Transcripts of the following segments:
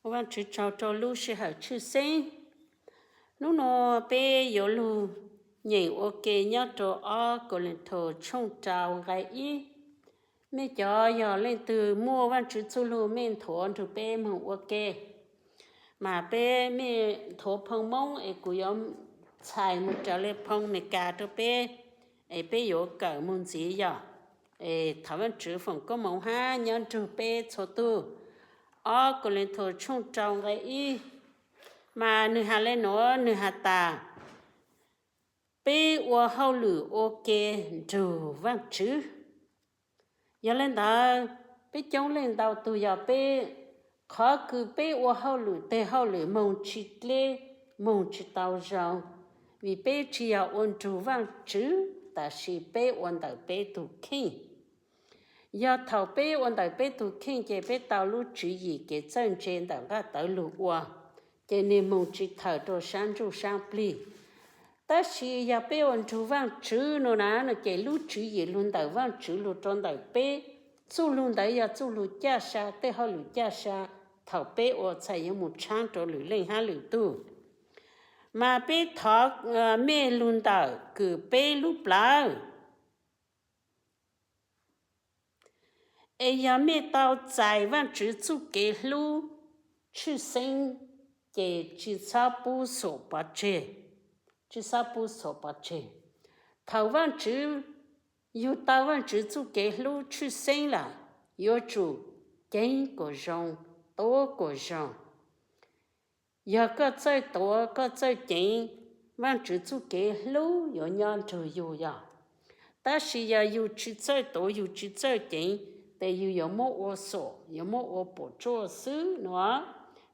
Vaajtswv tsaug rua lub sij hawm tshwj xeeb. Nub nua peb yuav lug nyeem ua ke nyob rua ob Kauleethaus tshooj rau nqai ib. Mej cov yog leej twg muaj Vaajtswv txuj lug mej nthuav nrug peb moog ua ke, mas peb mej nthuav phoo Moob es kuv yuav txhais moog raws le phoo Amelikas rua peb, es peb yuav kawm moog ntxiv yog. Es thov Vaajtswv foom koob moov hab nyob nrug peb txhua tug. Ob Kauleethaus tshooj rau nqai ib, mas nwg has le nuav, nwg has tas, peb ua hauj lwm ua ke nrug Vaajtswv. Yog le ntawd, peb coob leej ntau tug yog peb, qhov kws peb ua hauj lwm teg hauj lwm moog tsi dleb, moog tsi tau zoo, vim peb tsi yog ua nrug Vaajtswv, tab sis peb ua ntawm peb tug kheej. Yog thaum peb ua ntawm peb tug kheej ces peb tau lub tswv yim kev txawj ntse ntawm nqaj tawv lug ua, ces nwg moog tsi thawm rua saab ntsuj saab plig. Tab sis yog peb ua nrug Vaajtswv nua na, ces lub tswv yim lug ntawm Vaajtswv lug rua ntawm peb, txuj lug ntawd yog txuj lug caj sa, tej hauj lwm caj sa, thaum peb ua txhais yuav moog tshaab rua lwm leej hab lwm tug. Mas peb thov mej lug ntawm kws peb lub plawv. Es yog mej tau txais Vaajtswv txuj kev hlub tshwj xeeb, ces tsi txhob pub xuam pov tseg, tsi txhob pub xuam pov tseg. Thaum Vaajtswv, yug tau Vaajtswv txuj kev hlub tshwj xeeb lawm, yuav tsum ceev kom zoo, tuav kom zoo. Yog koj txawj tuav koj txawj ceev, Vaajtswv txuj kev hlub yuav nyob nrug yug yog. Tab sis yog yug tsi txawj tuav yug tsi txawj ceev, tes yug yuav muab ua xuam yuav muab ua puam tsuaj xwb nua.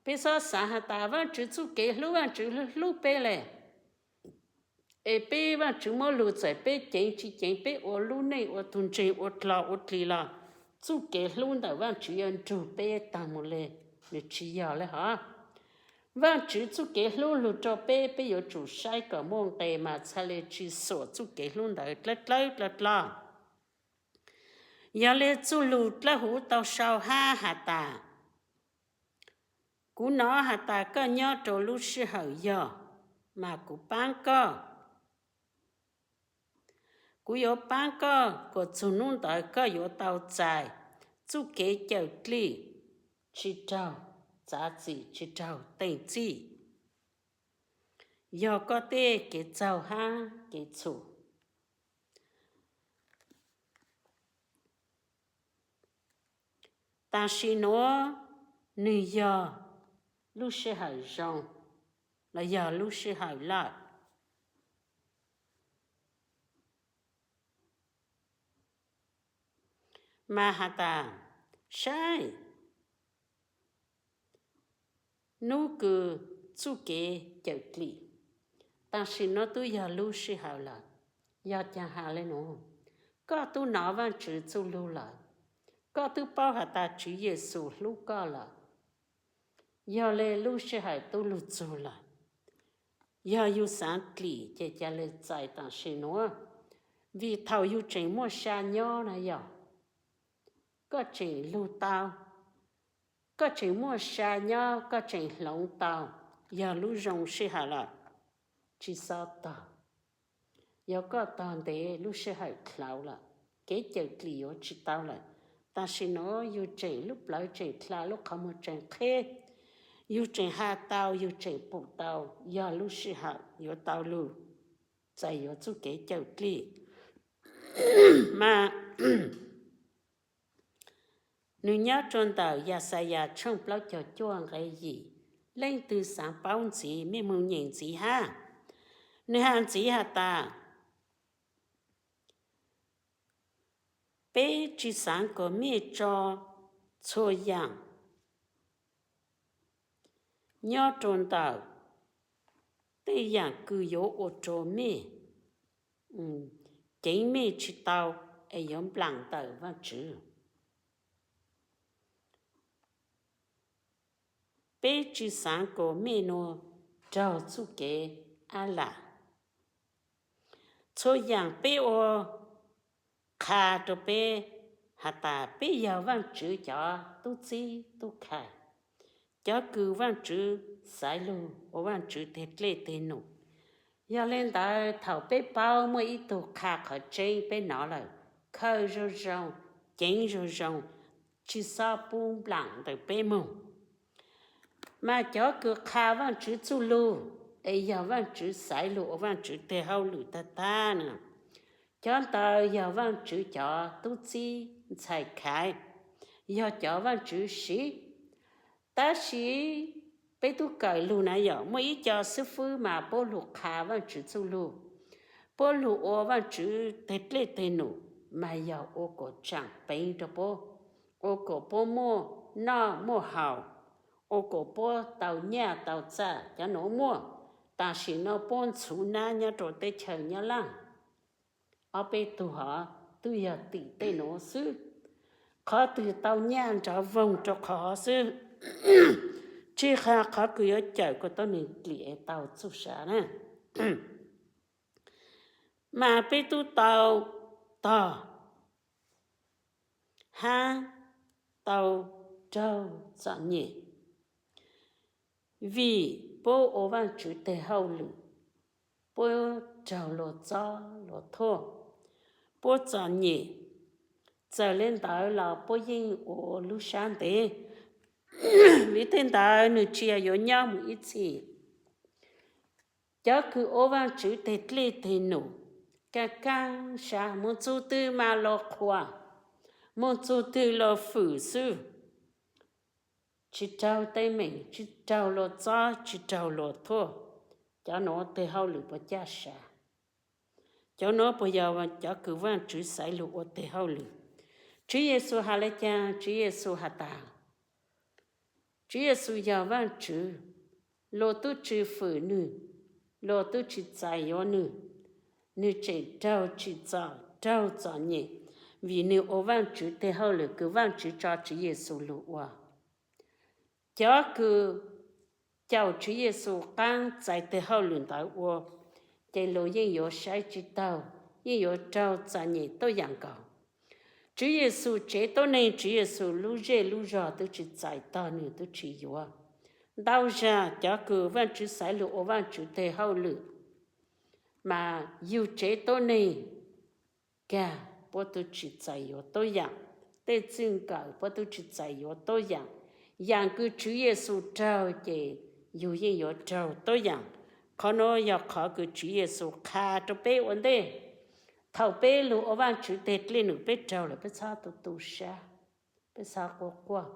Peb xob xaav has tas Vaajtswv txuj kev hlub, Vaajtswv hlub peb le, es peb Vaajtswv muab lug txawm peb ceev tsi ceev, peb ua lub neej ua tug ntseeg ua dlog ua dlig los txuj kev hlub ntawm Vaajtswv yuav nrug peb taag moog le, nwg tsi yog le hov. Vaajtswv txuj kev hlub lug rua peb, peb yuav tsum saib kom muaj nqe mas txhaj le tsi xuam txuj kev hlub ntawd dlawb dlawb dlog dlog. Yog le txuj lug dlawb huv tau sau hab has tas, kuv nov has tas koj nyob rua lub sij hawm yog, mas kuv paab koj. Kuv yuav paab koj kom txug nub ntawd koj yuav tau txais txuj kev cawm dlig tsi raug txav txim tsi raug teej txim. Yog koj tej kev txaug hab kev txhum. Tam sim nuav nwg yog lub sij hawm zoo los yog lub sij hawm lawm. Mas has tas, saib, nub kws txuj kev cawm dlig, tam sim nuav tub yog lub sij hawm lawm. Yog caag has le nuav, koj tub nov Vaajtswv txuj lug lawm, koj tub paub has tas Tswv Yexus hlub koj lawm, yog le lub sij hawm tub lug txug lawm. Yog yug xaav dlim ces ca le txais tam sim nuav, vim thaum yug tseem muaj sa nyob na yog, koj tseem lug tau, koj tseem muaj sa nyob, koj tseem hloov tau, yog lub zoo sij hawm lawm. Tsi xob tog, yog koj tog ntev lub sij hawm dlhau lawm, kev cawm dlim yuav tsi tau lawm. Tam sim nuav yug tseem lub plawv tseem dlha, lub qhov muag tseem qheb, yug tseem has tau, yug tseem pum tau, yog lub sij hawm yuav tau lug txais yuav txuj kev cawm dlig. Mas nwg nyob rua ntawm Yaxayas tshooj plaub caug cuaj nqe yim, leej twg xaav paub ntxiv mej moog nyeem ntxiv hab. Nwg has ntxiv has tas, peb tsi xaav kom mej tso txhua yaam nyob rua ntawm tej yaam kws yuav ua rua mej ceev mej tsi tau es yuav nplaam ntawm Vaajtswv. Peb tsi xaav kom mej nua raug txuj kev ab lam. Txhua yaam peb ua qha rua peb has tas peb yog Vaajtswv cov tub txib tub khai. cov kws Vaajtswv xaiv lug ua Vaajtswv teg dlej teg num. Yog le ntawd thaum peb paub muaj ib tug qha qhov tseeb peb nov lawm, khaws zoo zoo, ceev zoo zoo, tsi xob pub nplaam ntawm peb moog. Mas cov kws qha Vaajtswv txuj lug es yog Vaajtswv xaiv lug ua Vaajtswv teg hauj lwm tag tag na, cov ntawd yog Vaajtswv cov tub txib ntxhais khaiv, yog cov Vaajtswv siv. Tab sis peb tub kawm lug na yog muaj ib co xib fwb mas puab lug qha Vaajtswv txuj lug, puab lug ua Vaajtswv teg dlej teg num, mas yog ua kom tsaam peev rua puab, ua kom puab muaj noj muaj haus, ua kom puab tau nyaj tau txaj. Cov nuav muaj, tam sim no puab ntxhuv nab nyob rua teb chaws Nyab Laaj. Ob peb tug hov twb yog tim tej nuav xwb. Qhov twg tau nyaj nrov voog rua qhov hov xwb, tsi has qhov kws yuav cawm kuas tuab neeg dlim es tau txuj sa na. Mas peb tub tau tog hab tau raug txom nyem, vim puab ua Vaajtswv teg hauj lwm, puab raug luag txob luag thuaj, puab txom nyem. Txawm le ntawd los puab yeej ua lub sab ntev, vim tej ntawd nwg tsi yog yuav nyob mus ib txhis. Cov kws ua Vaajtswv teg dlej teg num, kaaj kaaj sab, moog txug twg mas luag qhuas, moog txug twg luag fwm xwb, tsi raug teeb meem, tsi raug luag txob, tsi raug luag thuaj. Cov nuav teg hauj lwm puas caj sa? Cov nuav puas yog cov kws Vaajtswv xaiv lug ua teg hauj lwm? Tswv Yexus has le caag? Tswv Yexus has tas, Tswv Yexus yog Vaajtswv, luag tub tsi fwm nwg, luag tub tsi txais yuav nwg, nwg tseem raug tsim txom, raug txom nyem, vim nwg ua Vaajtswv teg hauj lwm kws Vaajtswv tso Tswv Yexus lug ua. Cov kws caum Tswv Yexus qaab txais teg hauj lwm ntawd ua, ces luag yeej yuav saib tsi taug, yeej yuav raug txom nyem tuab yaam nkaus. Tswv Yexus tsev tuab neeg, Tswv Yexus lub zej lub zog tub tsi txais tog nwg, tub tsi yuav. Ntau zag cov kws Vaajtswv xaiv lug ua Vaajtswv teg hauj lwm, mas yug tsev tuab neeg kag puab tub tsi txais yuav tuab yaam, tej txij nkawm puab tub tsi txais yuav tuab yaam. Yaam kws Tswv Yexus raug ces yug yeej yuav raug tuab yaam. Qhov nuav yog qhov kws Tswv Yexus qha rua peb ua ntej. Thaum peb lug ua Vaajtswv teg dlej num peb raug lawm peb txhob tu tu sab, peb txhob quaj quaj.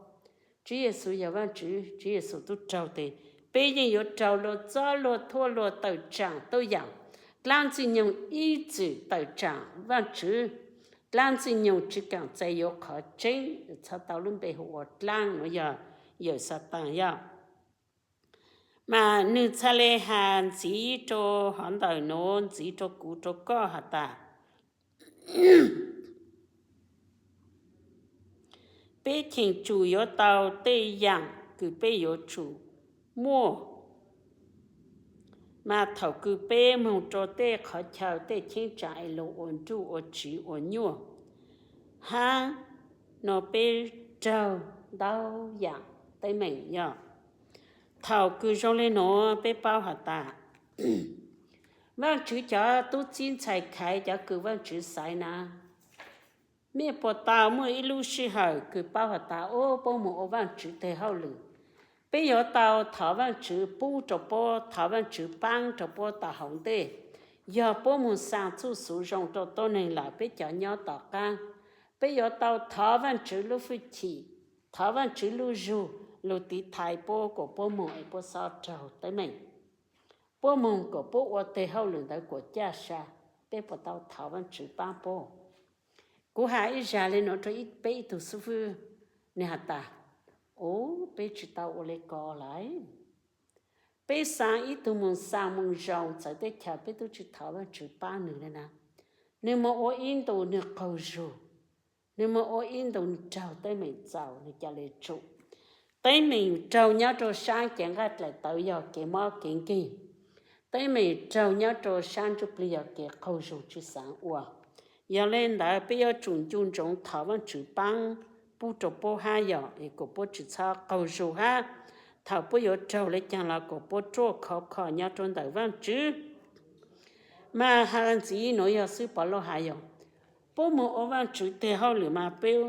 Tswv Yexus yog Vaajtswv, Tswv Yexus tub raug tes peb yeej yuav raug luag txob luag thuaj luag tawm tsaam tuab yaam. Dlaab Ntxwg Nyoog ib txwm tawm tsaam Vaajtswv, dlaab Ntxwg Nyoog tsi kaam txais yuav qhov tseeb, txhaj tau lub npe hu ua dlaab nuav yog yawm Xataan yog. Mas nwg txhaj le has ntxiv rua hov ntawm nuav, ntxiv rua kuv rua koj has tas, peb cheem tsum yuav tau tej yaam kws peb yuav tsum muaj. Mas thaum kws peb moog rua tej qhov chaw tej cheeb tsam es luag ua nruj ua tsiv ua nyuaj hab, nuav peb raug ntau yaam teeb meem yog. Thaum kws zoo le nuav peb paub has tas, Vaajtswv cov tub txib ntxhais khaiv, cov kws Vaajtswv xaiv na, mej puas tau muaj ib lub sij hawm kws paub has tas, o, puab moog ua Vaajtswv teg hauj lwm, peb yuav tau thov Vaajtswv pub rua puab, thov Vaajtswv paab rua puab tau hauv ntej. Yog puab moog xaa txuj xuv zoo rua tuab neeg lawm, peb cov nyob tom qaab, peb yuav tau thov Vaajtswv lub fwj chim, thov Vaajtswv lub zug lug tiv thaiv puab kuas puab moog es puab xob raug teeb meem. Puab moog kuas puab ua teg hauj lwm ntawd kuas caj sa, peb puas tau thov Vaajtswv paab puab? Kuv has ib zag le nuav rua peb ib tug xib fwb, nwg has tas, o, peb tsi tau ua le ko lawm. Peb xaa ib tug moog xaa moog zoo txawv teb chaws peb tub tsi thov Vaajtswv paab nwg le na. Nwg moog ua ib ntus nwg qaug zug, nwg moog ua ib ntus nwg raug teeb meem txaus nwg ca le tsum. Teeb meem raug nyob rua saab kev nqaij dlaim tawv yog kev mob kev nkeeg. Teeb meem raug nyob rua saab ntsuj plig yog kev qaug zug tsi xaav ua. Yog le ntawd peb yuav tsum ncu ntsoov thov Vaajtswv paab pub rua puab hab yog es kuas puab tsi txhob qaug zug hab thaum puab yuav raug le caag los kuas puab ruaj khov kho nyob rua ntawm Vaajtswv. Mas has ntxiv nuav yog xwb Pov Lauj has yog, puab moog ua Vaajtswv teg hauj lwm mas peb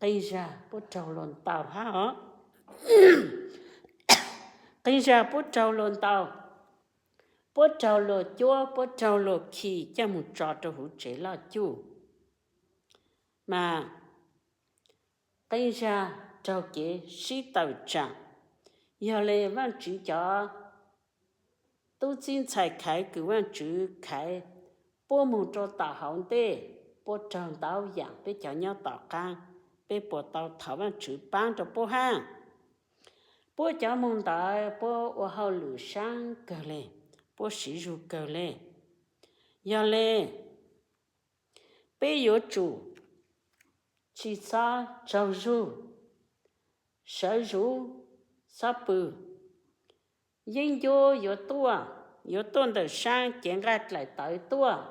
qee zag puab raug luag ntaus hab os. Qee zag puab raug luag ntaus, puab raug luag cuab, puab raug luag khi coj moog tso rua huv tsev loj cuj. Mas qee zag raug kev sib tawm tsaam. Yog le Vaajtswv cov tub txib ntxhais khaiv kws Vaajtswv khaiv puab moog rua tom hauv ntej, puab raug ntau yaam, peb cov nyob tom qaab, peb puas tau thov Vaajtswv paab rua puab hab? Puab cov moog ntawd puab ua hauj lwm sab kawg le, puab siv zug kawg le. Yog le, peb yuav tsum tsi txhob tsaug zug, sawv zug, txhob pw. Yeeb ncuab yuav tuaj, yuav tuaj ntawm saab cev nqaij dlaim tawv tuaj,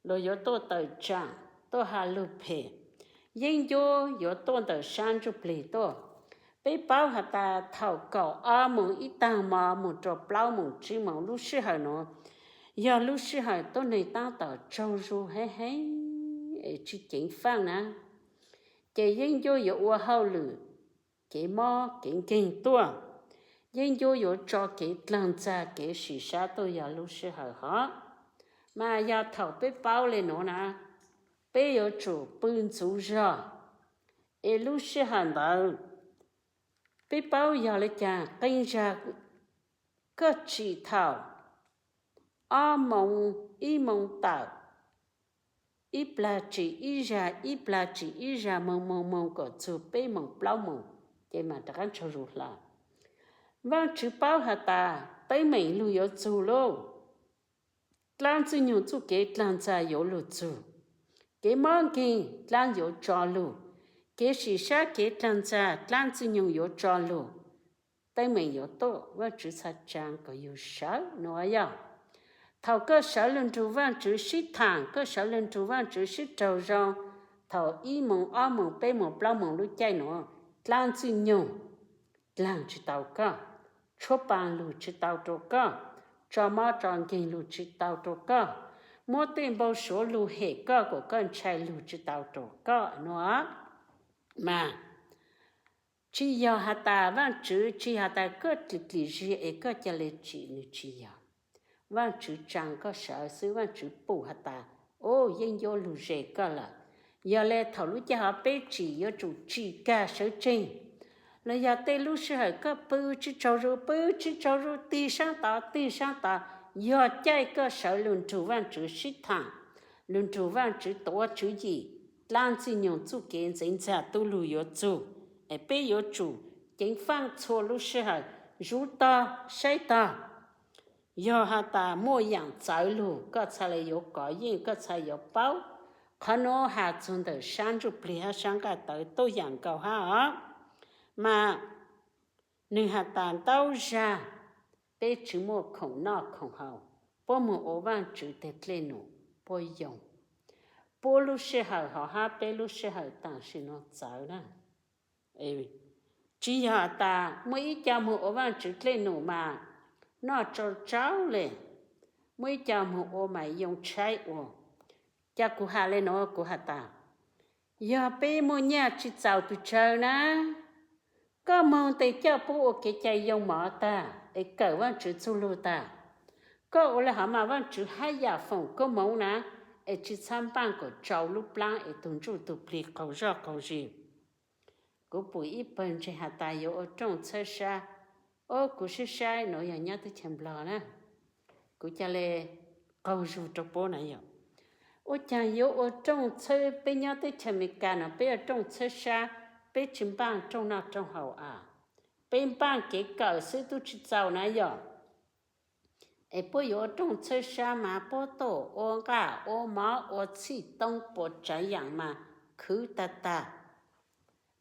los yuav tuaj tawm tsaam, tuaj has lug phem. Yeeb ncuab yuav tuaj ntawm saab ntsuj plig tuaj. Peb paub has tas thaum kaum ob moos ib taag mo moog rua plaub moos tsib moos lub sij hawm nuav, yog lub sij hawm tuab neeg taab tom tsaug zug heev heev es tsi ceev faaj na, ces yeeb ncuab yuav ua hauj lwm, kev mob kev nkeeg tuaj, yeeb ncuab yuav tso kev dlaag ntxag kev sim sab tuaj yog lub sij hawm hov. Mas yog thaum peb paub le nuav na, peb yuav tsum pw ntxuv zog, es lub sij hawm ntawd peb paub yog le caag qee zag koj tsim thaum ob moos, ib moos tawm, ib plag tsim ib zag, ib plag tsim ib zag, moog moog moog kom txug peb moos plaub moos, ces mas rov qaab tsaug zug hlo. Vaajtswv paub has tas teeb meem lug yuav txug lauj, dlaab Ntxwg Nyoog txuj kev dlaag ntxag yuav lug txug, kev mob nkeeg dlaab yuav tso lug, kev sim sab kev dlaag ntxag dlaab Ntxwg Nyoog yuav tso lug. Teeb meem yuav tuaj, Vaajtswv txhad tsaa kom yug sawv nuav yog. Thaum koj sawv lug nrug Vaajtswv sib thaam, koj sawv lug nrug Vaajtswv sib raug zoo, thaum ib moos ob moos peb moos plaub moos lub caij nuav, dlaab Ntxwg Nyoog dlaag tsi tau koj, tshuab paa lug tsi tau rua koj, tso mob tso nkeeg lug tsi tau rua koj, muab tej npau suav lug hem koj kom koj ntshai lug tsi tau rua koj nuav. Mas tsi yog has tas Vaajtswv tsi has tas koj dlim dlim zig es koj ca le tsim, nwg tsi yog. Vaajtswv tsaa koj sawv xwb, Vaajtswv pum has tas, u, yeeb ncuab lug ze koj lawm. Yog le thaum lub caij hov peb tsim yuav tsum tsim kag sawv tseeg. Los yog tej lub sij hawm koj pw tsi tsaug zug, pw tsi tsaug zug, tig saab tod tig saab tod, yog caij koj sawv lug nrug Vaajtswv sib thaam, lug nrug Vaajtswv tuav tswv yim, dlaab Ntxwg Nyoog txuj kev ntxeev ntxag tuj lug yuav txug. Es peb yuav tsum ceev faaj txhua lub sij hawm, zuv tog saib tog. Yog has tas muaj yaam txawv lug, koj txhad le yuav kov yeej, koj txhad yuav paub. Qhov nuav has txug ntawm saab ntsuj plig hab saab nqaij tawv tuaj yaam nkaus hab os. Mas nwg has tas ntau zag peb tsi muaj khoom noj khoom haus, puab moog ua Vaajtswv teg dlej num puab yoo. Puab lub sij hawm hov hab peb lub sij hawm tam sim nuav txawv na. Tsi yog tas muaj ib co moog ua Vaajtswv dlej num mas noj tsau tsau le, muaj ib co moog ua mas yoo tshaib ua. Ca kuv has le nuav, kuv has tas, yog peb muaj nyaj tsi txaus pes tsawg na, koj moog tes coj puab ua kev cai yoo mov tag es kawm Vaajtswv txuj lug tag. Koj ua le hov mas Vaajtswv hab yam foom koob moov na, es tsi txhob npaaj kom tsau lub plaab es tug ntsuj tug plig qaug zoj qaug zig. Kuv pum ib pawg ntseeg has tas yuav ua rooj txhawb sab. Ob, kuv saib saib nuav yog nyob teb chaws Nplog na, kuv ca le qaug zug rua puab na yog. Ua caag yuav ua rooj txhawb, peb nyob teb chaws Amelikas no peb ua rooj txhawb sab, peb tsi npaaj rooj noj rooj haus a, peb npaaj kev kawm xwb tub tsi txaus na yog. Es puab yuav ua rooj txhawb sab mas puab tuaj ua nqaj ua mov ua txhij toob puas tsaav yaam mas khwv tag tag.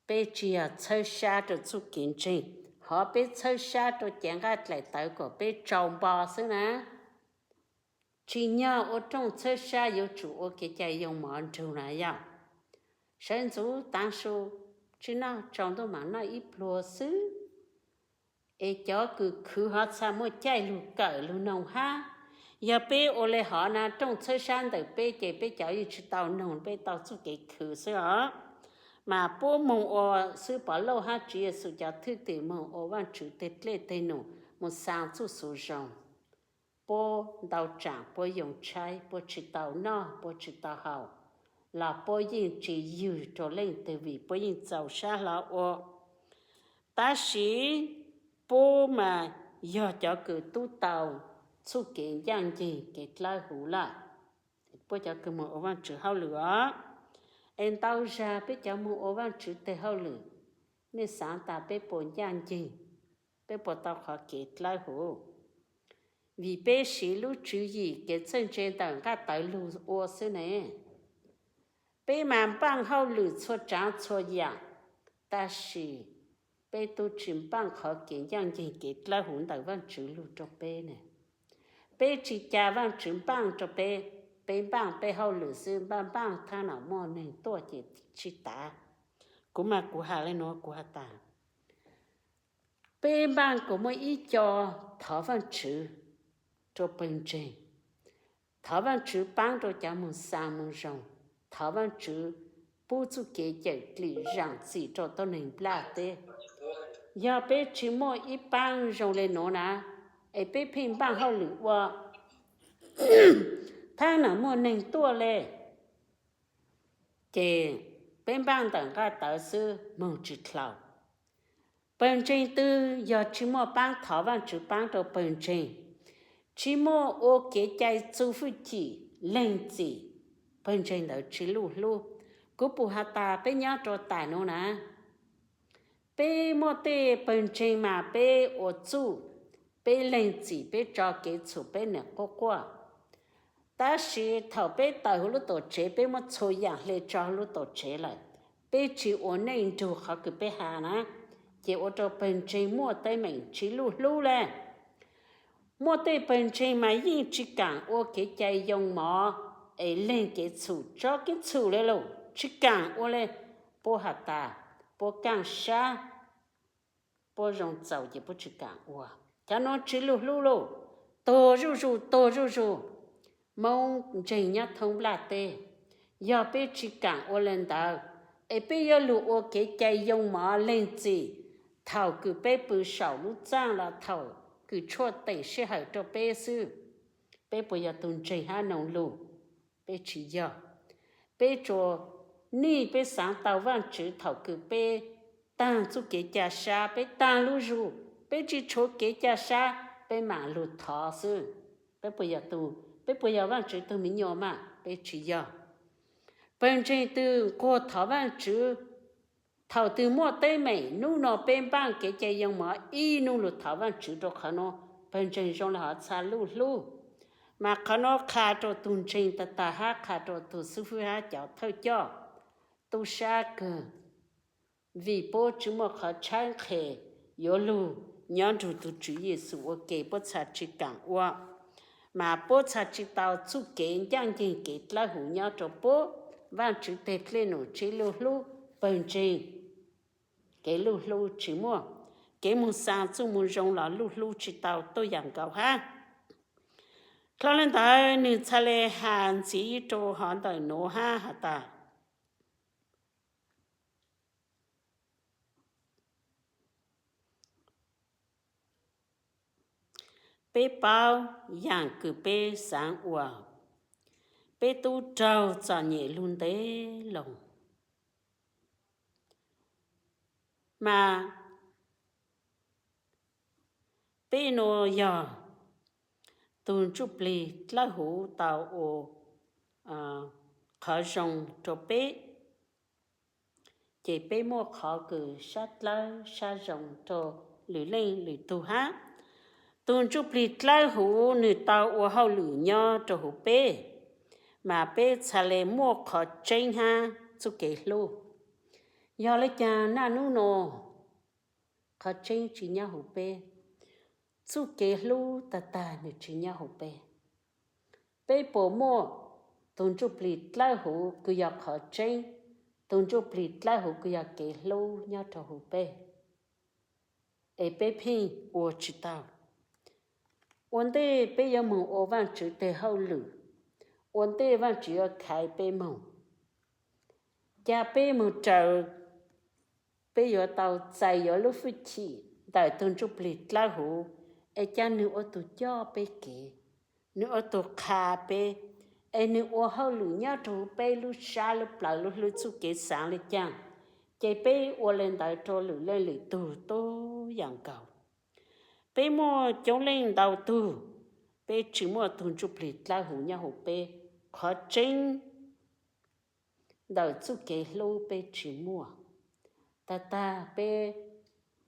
Peb tsi yog txhawb sab rua txuj kev ntseeg, hov peb txhawb sab rua cev nqaij dlaim tawv kom peb tsau npo xwb na. Tsim nyog ua rooj txhawb sab, yuav tsum ua kev cai yoo mov nrug na yog. Sawv ntxuv taav su, tsi noj, tsaus ntuj mas noj ib pluag xwb. Es cov kws khwv hov txha muaj caij lug kawm lug noog hab. Yog peb ua le hov na, rooj txhawb sab ntawm peb ces peb cov yeej tsi tau noog, peb tau txuj kev khwv xwb os. Mas puab moog ua xwb, Pov Lauj hab Tswv Yexus cov thwj tim moog ua Vaajtswv teg dlej teg num, moog xaa txuj xov zoo. Puab ntau tsaam puab yoo tshaib, puab tsi tau noj, puab tsi tau haus, los puab yeej tsi ywg rua leej twg vim puab yeej txaus sab hlo ua. Tab sis puab mas yog cov kws tub tau txuj kev ncaaj nceeg kev dlawb huv lawm, puab cov kws moog ua Vaajtswv hauj lwm os. Es ntau zag peb cov moog ua Vaajtswv teg hauj lwm, mej xaav tas peb puas ncaaj nceeg, peb puas tau qhov kev dlawb huv? Vim peb siv lub tswv yim kev txawj ntse ntawm nqaj tawv lug ua xwb ne. Peb mas npaaj hauj lwm txhua tsaav txhua yaam, tab sis peb tub tsi npaaj qhov kev ncaaj nceeg kev dlawb huv ntawm Vaajtswv lug rua peb ne. Peb tsi ca Vaajtswv npaaj rua peb, peb npaaj peb hauj lwm xwb, npaaj npaaj thaab no muaj neeg tuaj ces tsi tav. Kuv mas kuv has le nuav, kuv has tas peb npaaj kuas muaj ib co thov Vaajtswv rua pawg ntseeg, thov Vaajtswv paab rua cov moog xaa moog zoo, thov Vaajtswv pub txuj kev cawm dlim zaam txim rua tuab neeg nplaj teb. Yog peb tsi muaj ib paab zoo le nuav na, es peb pheej npaaj hauj lwm ua, thaab no muaj neeg tuaj le, ces peb npaaj ntawm nqaj tawv xwb moog tsi dlhau. Pawg ntseeg twg yog tsi muaj paab thov Vaajtswv paab rua pawg ntseeg, tsi muaj ua kev cai txuj fwj chim leeg txim, pawg ntseeg ntawd tsi luj hlub. Kuv pum has tas peb nyob rua taim nuav na, peb muaj tej pawg ntseeg mas peb ua txuj, peb leeg txim, peb tso kev txhum, peb nwm quaj quaj. Tab sis thaum peb tawm huv lub tuam tsev, peb muab txhua yaam hle tso huv lub tuam tsev lawm, peb tsi ua neej nrug qhov kws peb has na, ces ua rua pawg ntseeg muaj teeb meem tsi luj hlub le. Muaj tej pawg ntseeg mas yeej tsi kaam ua kev cai yoo mov, es leeg kev txhum, tso kev txhum le lauj, tsi kaam ua le. Puab has tas puab kaaj sab, puab zoo txaus ces puab tsi kaam ua. Cov nuav tsi luj hlub lauj, tuag zuj zus, tuag zuj zus. Moob ntseeg nyob thoob nplaj teb, yog peb tsi kaam ua le ntawd, es peb yuav lug ua kev cai yoo mov leeg txim thaum kws peb pw saum lub txaaj los thaum kws tshuaj teem sij hawm rua peb xwb, peb puas yog tug ntseeg hab noog lug? Peb tsi yog. Peb tsuas nij peb xaav tau Vaajtswv thaum kws peb taag txuj kev ca sab, peb taag lub zug, peb tsi tshuav kev ca sab, peb maam lug thov xwb. Peb puas yog tug, peb puas yog Vaajtswv tug miv nyuas mas? Peb tsi yog. Pawg ntseeg twg nquag thov Vaajtswv thaum twg muaj teeb meem? Nub nua peb npaaj kev cai yoo mov ib nub lug thov Vaajtswv rua qhov nuav, pawg ntseeg zoo le hov txha luj hlub. Mas qhov nuav qha rua tug ntseeg tag tag hab qha rua tug xib fwb hab cov thawj coj tub sab kawg, vim puab tsi muaj qhov tshawb nqhes yuav lug nyob nrug tug Tswv Yexus ua ke, puab txha tsi kaam ua, mas puab txha tsi tau txuj kev ncaaj nceeg kev dlawb huv nyob rua puab. Vaajtswv teg dlej num tsi luj hlub pawg ntseeg, kev luj hlub tsi muaj, kev moog xaa txuj moog zoo los luj hlub tsi tau tuaj yaam nkaus hab. Dlhau le ntawd nwg txha le has ntxiv rua hov ntawm nuav hab has tas, peb paub yaam kws peb xaav ua, peb tub raug txom nyem lug ntev lug. Mas peb nuav yog tug ntsuj plig dlawb huv tau ua qhov zoo rua peb, ces peb muaj qhov kws sab dlawb sab zoo rua lwm leej lwm tug hab. Tug ntsuj plig dlawb huv nwg tau ua hauj lwm nyob rua huv peb, mas peb txha le muaj qhov tseeb hab txuj kev hlub. Yog le caag naj nub nua qhov tseeb tsi nyob huv peb, txuj kev hlub tag tag nwg tsi nyob huv peb? Peb puas muaj tug ntsuj plig dlawb huv kws yog qhov tseeb tus ntsuj plig dlawb huv kuj yog kev hlub nyob rau huv peb, es peb pheej ua tsis tau. Ua ntej peb yuav moog ua Vaajtswv teg hauj lwm, ua ntej Vaajtswv yuav khaiv peb moog, ca peb moog raws, peb yuav tau txais yuav lub fwj chim ntawm tug ntsuj plig dlawb huv, es ca nwg ua tug coj peb kev, nwg ua tug qha peb, es nwg ua hauj lwm nyob rau huv peb lub sab lub plawv lub hlwb txuj kev xaav le caag, ces peb ua le ntawd rau lwm leej lwm tug tub yaam nkaus. Peb muaj coob leej ntau tug, peb tsis muaj tug ntsuj plig dlawb huv nyob huv peb, qhov tseeb ntawm txuj kev hlub peb tsis muaj. Tag tag peb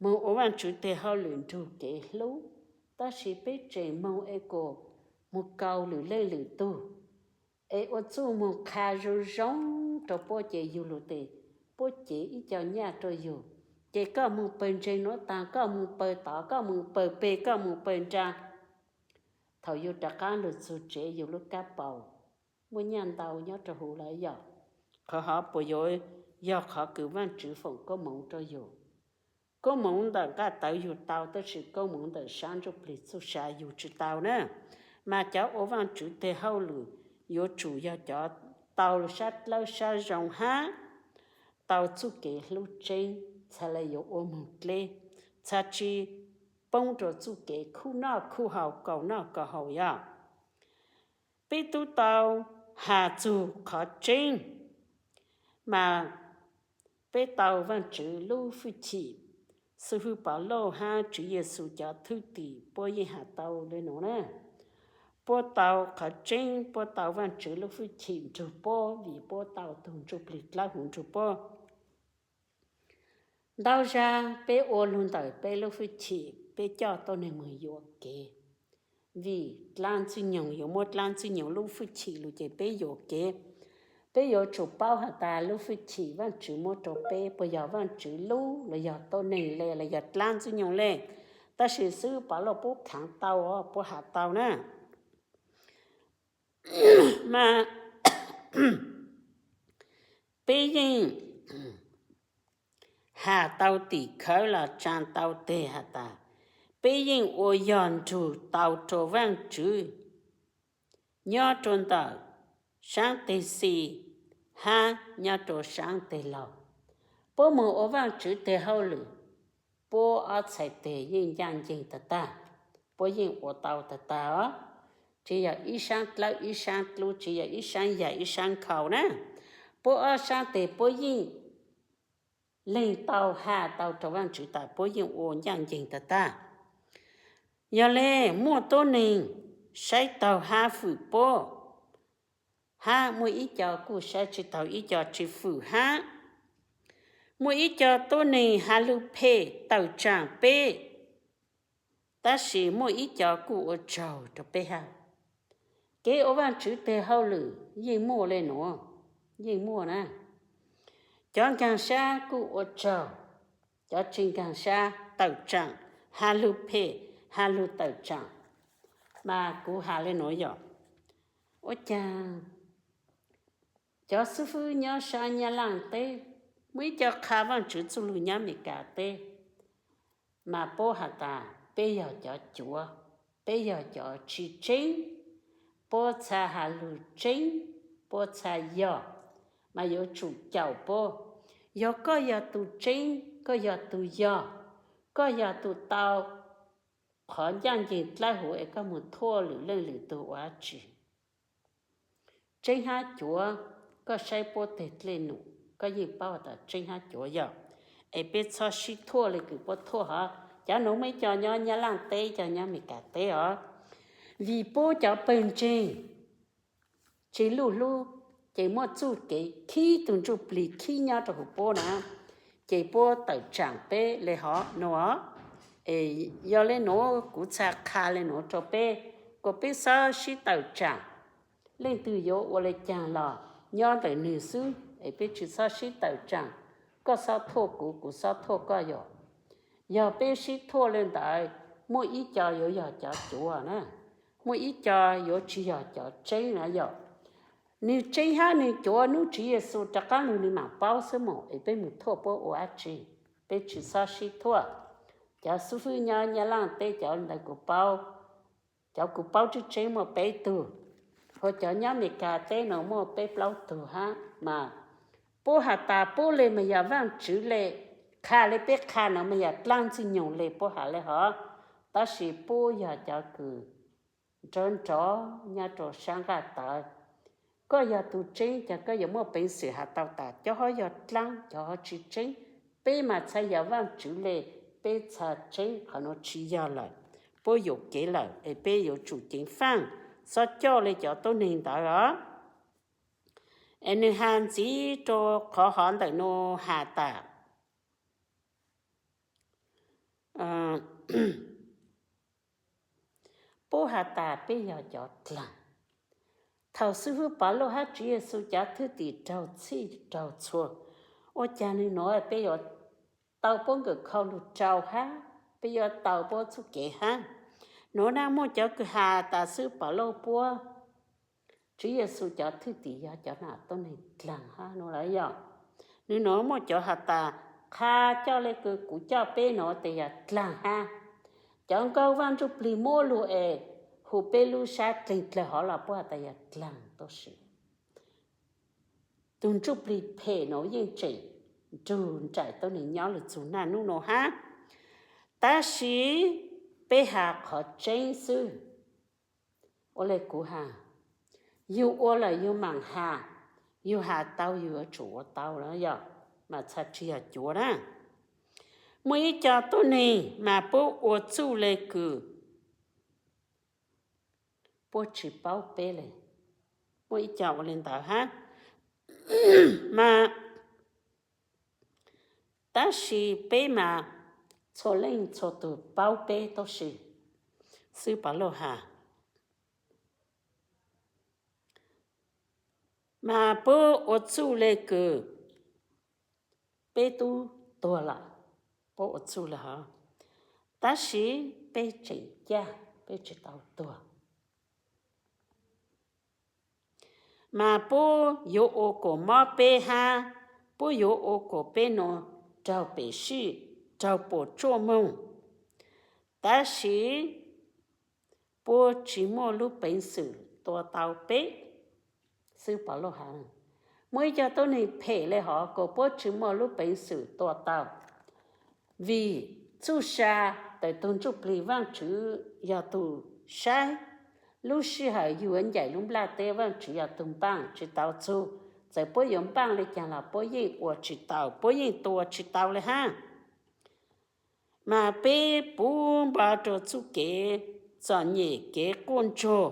moog ua Vaajtswv teg hauj lwm nrug kev hlub, tab sis peb tseem moog es kom moog kaus lwm leej lwm tug, es ua txuj moog qha zoo zoo rau puab ces yug lug tes puab cev ib co nyaj rau yug, ces koj moog pawg ntseeg nuav taag, koj moog pawg tod, koj moog pawg peg, koj moog pawg nra. Thaum yug rov qaab lug txug tsev yug lub kab paus muaj nyaj ntau nyob rau huv lawm yom. Qhov hov puas yuav yog qhov kws Vaajtswv foom koob moov rau yug? Koob moov ntawm nqaj tawv yug tau, tab sis koob moov ntawm sab ntsuj plig txuj sa yug tsis tau na. Mas cov ua Vaajtswv teg hauj lwm yuav tsum yog cov tau sab dlawb sab zoo hab tau txuj kev hlub tseeb, txhad le yuav ua moog dleb, txhad tsi poob rua txuj kev khuj noj khuj haus, kaus noj kaus haus yog. Peb tub tau has txug qhov tseeb, mas peb tau Vaajtswv lub fwj chim. Xib hwb Pavlauj hab Tswv Yexus cov thwj tim puab yeej has tau le nuav na. Puab tau qhov tseeb, puab tau Vaajtswv lub fwj chim nrug puab vim puab tau tug ntsuj plig dlawb huv nrug puab. Ntau zag peb ua lug ntawm peb lub fwj chim, peb coj tuab neeg moog yuam kev. Vim dlaab ntxwg nyoog yuav muab dlaab ntxwg nyoog lub fwj chim lug ces peb yuam kev. Peb yuav tsum paub has tas lub fwj chim Vaajtswv muab rua peb puas yog Vaajtswv lub los yog tuab neeg le los yog dlaab ntxwg nyoog le. Tab sis xib hwb Pavlauj puab khaav tau, puab has tau na. Mas peb yeej has tau tim khawv los tsaa tau teg has tas, peb yeej ua yog nrug tau rua Vaajtswv nyob rua ntawm saab teg xis hab nyob rua saab teg laug. Puab moog ua Vaajtswv teg hauj lwm, puab ob txhais teg yeej ncaaj nceeg tag tag, puab yeej ua tau tag tag os. Tsi yog ib saab dlawb ib saab dlub, tsi yog ib saab yaig ib saab nkhaus na. Puab ob saab teg puab yeej leeg tau has tau rua Vaajtswv tas puab yeej ua ncaaj nceeg tag tag. Yog le, muaj tuab neeg saib taug hab fwm puab, hab muaj ib co kuj saib tsi taug ib co tsi fwm hab. Muaj ib co tuab neeg has lug phem tawm tsaam peb, tab sis muaj ib co kuj ua tsaug rua peb hab. Kev ua Vaajtswv teg hauj lwm yeej muaj le nuav, yeej muaj na. Cov nkaag sab kuj ua tsaug, cov tsi nkaag sab tawm tsaam, has lug phem, has lug tawm tsaam. Mas kuv has le nuav yog, ua caag cov xib fwb nyob saab Nyab Laaj teb, muaj ib co qha Vaajtswv txuj lug nyob Amelikas teb, mas puab has tas peb yog cov cuav, peb yog cov tsi tseeb, puab txha has lug tseeb, puab txha yog, mas yuav tsum caum puab. Yog koj yog tug tseeb, koj yog tug yog, koj yog tug tau qhov ncaaj nceeg dlawb huv es koj moog thuaj lwm leej lwm tug ua dlaab tsi? Tseeb hab cuav, koj saib puab teg dlej num koj yeej paub tas tseeb hab cuav yog. Es peb txhob sib thuaj le kws puab thuaj hov. Cov nuav muaj ib co nyob Nyab Laaj teb, ib co nyob Amelikas teb os. Vim puab cov pawg ntseeg tsi luj hlub, ces muaj txuj kev khib tug ntsuj plig khib nyob rua huv puab na, ces puab tawm tsaam peb le hov nuav. Es yog le nuav kuv txha qha le nuav rua peb, kuas peb txhob sib tawm tsaam. Leej twg yuav ua le caag los nyob ntawm nwg xwb, es peb tsi txhob sib tawm tsaam. Koj txhob thuaj kuv, kuv txhob thuaj koj yog. Yog peb sib thuaj le ntawd, muaj ib co yuav yog cov cuav na, muaj ib co yuav tsi yog cov tseeb na yog. Nws tseeb hab nws cuav nub Tswv Yexus rov qaab lug nws maam paub xwb mas es peb mus thuaj puab ua dlaab tsi? Peb tsi xob sib thuaj. Cov xib fwb nyob Nyab Laaj teb cov ntawd kuv paub, cov kuv paub tseeb tseeb muaj peb tug, hos cov nyob Amelikas teb nuav muaj peb plaub tug hab mas. Puab has tas puab le mas yog Vaajtswv le, qha le peb qha nuav mas yog dlaab Ntxwg Nyoog le puab has le hov. Tab sis puab yog cov kws nrov nrov nyob rua sab nqaj tawv. Koj yog tug tseeb ces koj yuav muaj peev xwm has tau tas cov hov yog dlaab cov hov tsi tseeb. Peb mas txhaj yog Vaajtswv le, peb txhaj tseeb qhov nuav tsi yog lawm. Puab yuam kev lawm es peb yuav tsum ceev faaj, xob coj le cov tuab neeg ntawd os. Es nwg has ntxiv rua qhov hov ntawm nuav has tas puab has tas peb yog cov dlaag. Thaum xib fwb Pov Lauj hab Tswv Yexus cov thwj tim raug txhij raug txhua, ua caag nwg nuav peb yuav tau puab nkawm khau lug rau hab peb yuav tau puab txuj kev hab? Nuav na muaj cov kws has tas xib fwb Pov Lauj puab Tswv Yexus cov thwj tim yog cov nam tuab neeg dlaag hab nuav lawm yog. Nwg nuav muaj cov has tas qha coj le kws kuv coj peb nuav tes yog dlaag hab. Cov nkauj Vaaj Ntsuj Plig muab lug es hu peb lub sab dleeg dlawg hov los puab has tas yog dlaag tub si. Tug ntsuj plig phem nuav yeej tseem nrug nraim tuab neeg nyob lug txug naj nub nuav hab. Tab sis peb has qhov tseeb xwb. Ua le kuv has, yug ua lawm yug maam has, yug has tau yug yuav tsum ua tau lawm yog, mas txhaj tsi yog cuav na. Muaj ib co tuab neeg mas puab ua txuj le kws puab tsi paub peb le. Muaj ib co ua le ntawd hab, mas tab sis peb mas txhua leej txhua tug paub peb tub si. Xib fwb Pov Lauj has, mas puab ua txuj le kws peb tub tuag lawm, puab ua txuj le hov, tab sis peb tseem caj, peb tsi tau tuag. Mas puab yuav ua kom mob peb hab, puab yuav ua kom peb nuav raug pem sij, raug puas tsuaj moog, tab sis puab tsi muaj lub peev xwm tua tau peb. Xib fwb Pov Lauj has, muaj ib co tuab neeg phem le hov kom puab tsi muaj lub peev xwm tua tau. Vim txuj sa tawm tug ntsuj plig Vaajtswv yog tug saib, lub sij hawm yug yuav ncaim lub nplaj teb Vaajtswv yog tug npaaj tsi tau txug. Txawm puab yuav npaaj le caag los puab yeej ua tsi tau, puab yeej tua tsi tau le hab. Mas peb puv npo rua txuj kev txom nyem kev quaj ntsuag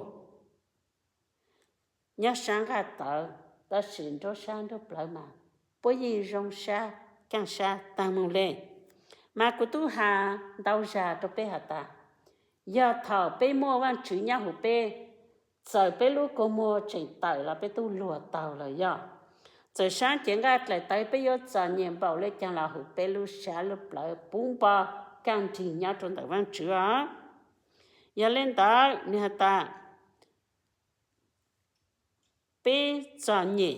nyob sab nqaj tawv, tab sis nruab sab nruab plawv mas puab yeej zoo sab kaaj sab taag moog le. Mas kuv tub has ntau zag rua peb has tas, yog thaum peb muaj Vaajtswv nyob huv peb, txawm peb lub kua muag tseem tawm los peb tub luag taug lawm yog. Txawm sab cev nqaj dlaim tawv peb yuav txom nyem npaum le caag los huv peb lub sab lub plawv puv npo kaaj nrig nyob rua ntawm Vaajtswv os. Yog le ntawd nwg has tas peb txom nyem,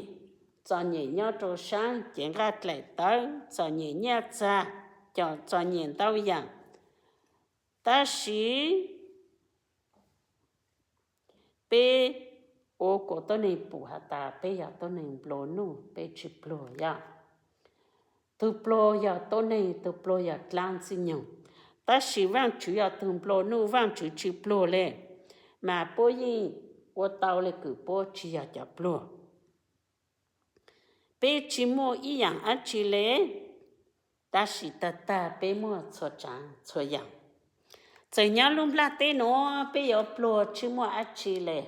txom nyem nyob rua sab cev nqaj dlaim tawv, txom nyem nyaj txag, txom nyem ntau yaam, tab sis peb ua kom tuab neeg pum has tas peb yog tuab neeg nplua nuj, peb tsi pluag yog. Tug pluag yog tuab neeg, tug pluag yog dlaab ntxwg nyoog, tab sis Vaajtswv yog tug nplua nuj, Vaajtswv tsi pluag le. Mas puab yeej ua tau le kws puab tsi yog cov pluag. Peb tsi muaj ib yaam dlaab tsi le, tab sis tag tag peb muaj txhua tsaav txhua yaam. Txawm nyob lub nplaj teb nuav peb yuav pluag tsi muaj dlaab tsi le,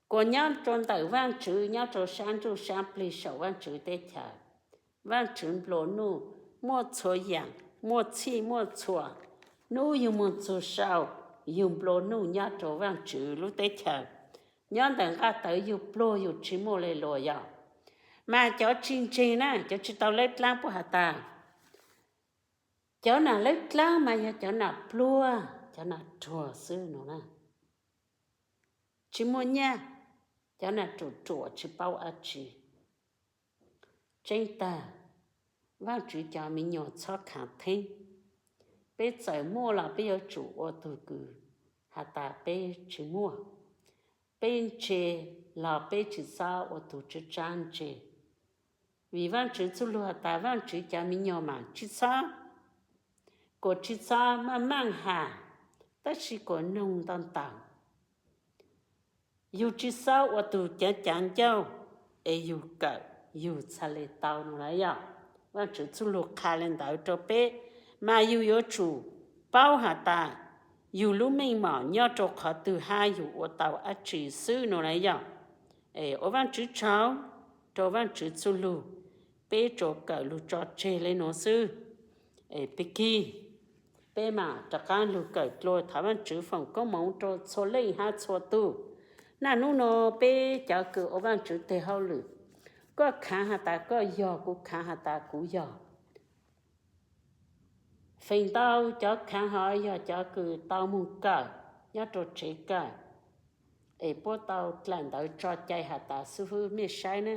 kuas nyob rua ntawm Vaajtswv, nyob rua sab ntsuj sab plig saum Vaajtswv teb chaws, Vaajtswv nplua nuj, muaj txhua yaam, muaj txhij muaj txhua. Nub yug moog txug sau, yug nplua nuj nyob rua Vaajtswv lub teb chaws. Nyob ntawm nqaj tawv yug pluag yug tsi muaj le luas yog. Mas cov tsi ntseeg na, cov tsi tau lawb dlaab puab has tas, cov nam lawb dlaab mas yog cov nam pluag, cov nam ruag xwb no na. Tsi muaj nyaj, cov neeg ruam ruam tsis paub dab tsi. Tseeb tag, Vaajtswv cov me nyuam txhob khaav theeb. Peb txawm muaj los peb yuav tsum ua tug kws has tas peb tsis muaj. Peb ntse los peb tsis txhob ua tug tsab tsab ntse. Vim Vaajtswv txuj lug has tas Vaajtswv cov me nyuam mas tsis txhob, kuas tsis txhob maaj maaj has, tab sis kuas noog ntau ntau. Yug tsis txhob ua tug caav caav ncauj, es yug kawm yug txhaj le tau no las yog. Vaajtswv txuj lug qha le ntawd rau peb, mas yug yuav tsum paub has tas yug lub meej mom nyob rau qhov twg hab yug ua tau dab tsi xwb no las yog. Ua Vaajtswv tsaug rau Vaajtswv txuj lug, peb tsuas kawm lug tso tseg le nuav xwb. Pig kig, peb mam rov qaab lug kawm dlua thov Vaajtswv foom koob moov rau txhua leej hab txhua tug. Naj nub no peb cov kws ua Vaajtswv teg hauj lwm, koj khaav has tas koj yog, kuv khaav has tas kuv yog. Feem ntau cov khaav hov yog cov kws tau moog kawm nyob rau tsev kawm, es puab tau dlaim ntawv tso cai has tas xib fwb mej saib na.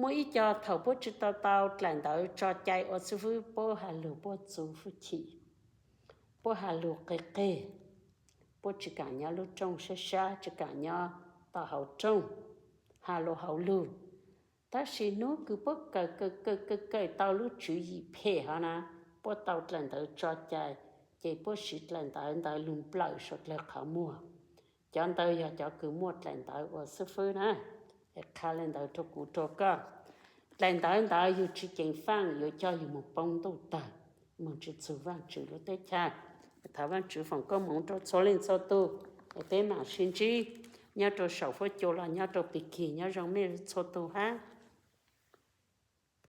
Muaj ib co thaum puab tsis tau tau dlaim ntawv tso cai ua xib fwb, puab has lug puab txuv fwj chim, puab has lug qig qig, puab tsis kaam nyob lub rooj sab sab, tsis kaam nyob tau hauv rooj, has lug hauv lug. Tab sis nub kws puab kawm kawm kawm kawm kawm tau lub tswv yim phem hov na, puab tau dlaim ntawv tso cai, ces puab siv dlaim ntawv ntawd lug nplawm suav dlawg qhov muag. Cov ntawd yog cov kws muaj dlaim ntawv ua xib fwb na. Es qha le ntawd rau kuv rau koj, dlaim ntawv ntawd yug tsis ceev faaj yuav coj yug moog poob ntuj tawg, moog tsis txug Vaajtswv lub teb chaws. Thov Vaajtswv foom koob moov rau txhua leej txhua tug, es peb mam sib ntsib nyob rau saum fuab cua los nyob rau pig kig. Nyob zoo mej txhua tug hab.